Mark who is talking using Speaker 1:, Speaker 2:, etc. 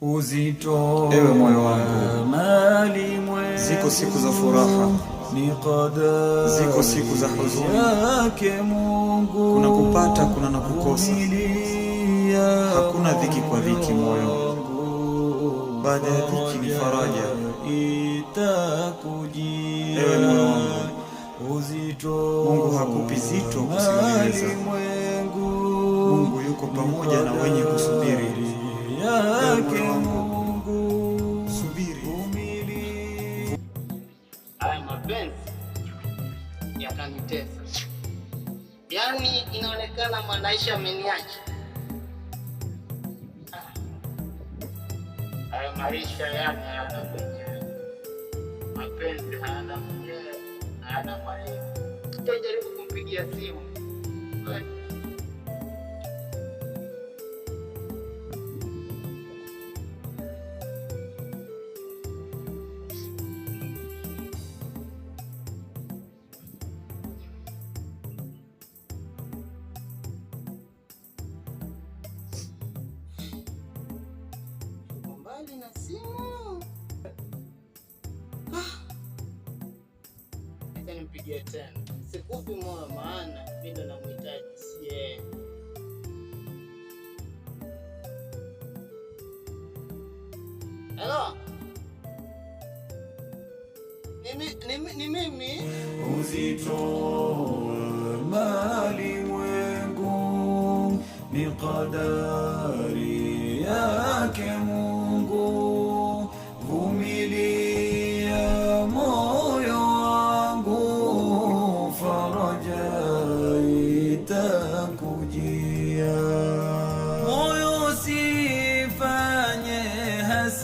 Speaker 1: Uzito
Speaker 2: Ewe moyo wangu,
Speaker 1: mali mwengu
Speaker 2: ziko siku za furaha,
Speaker 1: ni qadari
Speaker 2: ziko siku za huzuni,
Speaker 1: yake Mungu.
Speaker 2: Kuna kupata, kuna na kukosa.
Speaker 1: Vumilia
Speaker 2: Hakuna dhiki kwa dhiki moyo,
Speaker 1: wangu,
Speaker 2: baada ya dhiki ni faraja.
Speaker 1: Itakujia.
Speaker 2: Ewe moyo wangu,
Speaker 1: Uzito
Speaker 2: Mungu hakupi zito usiloliweza.
Speaker 1: mwengu
Speaker 2: Mungu yuko pamoja na wenye kusubiri. Ewe
Speaker 1: yake
Speaker 2: moyo wangu,
Speaker 1: Mungu.
Speaker 2: Subiri.
Speaker 1: Vumilia.
Speaker 3: Haya mapenzi yakanitesa, yaani inaonekana Mwanaisha ameniacha. Ah, haya maisha yani hayana mwenyewe, mapenzi hayana mwenyewe, hayana mwalimu. Nitajaribu kumpigia simu. Uko mbali na simu. Ah, acha nimpigie tena. Sikufi moyo, maana mimi ndo namhitaji, si yeye. Hello? Ni mimi?
Speaker 1: Uzito wa mali mwengu ni qadari yake.